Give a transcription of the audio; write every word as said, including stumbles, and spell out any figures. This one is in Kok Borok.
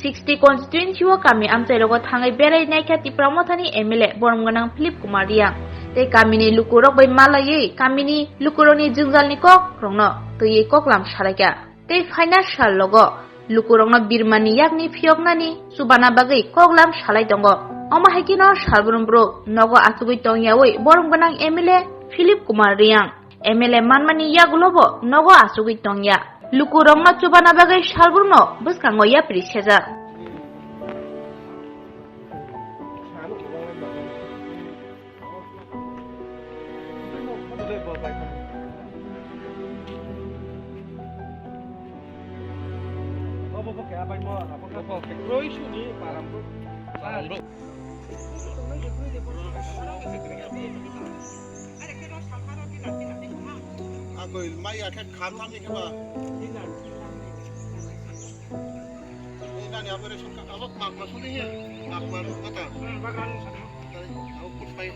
sixty constituency o kami amchairogo thangwi berai naikha Tipra Mothani M L A borom gwnang Philip Kumar Reang tei kamini lukurok bai malaiwi kamini lukurokni jwngjalni kokrokno twiwi koklam salaikha. Tei phaina sal logo lukurokno birmani yakni phiyoknani chubana bagwi koklam salai tongo. Omo hai kheno salbrum bwrwk nogo achugwi tongyawi borom gwnang M L A Philip Kumar Reang M L A manmani yagulobo nogo achugwi tongya. Lukurokno chubana bagwi salbrumno bwskango yapri sejak. Agoi maya khe kha tamni khe ba. Ni nani abo ration card abo mak ma suni he. Mak ma kata. Abo kut pai.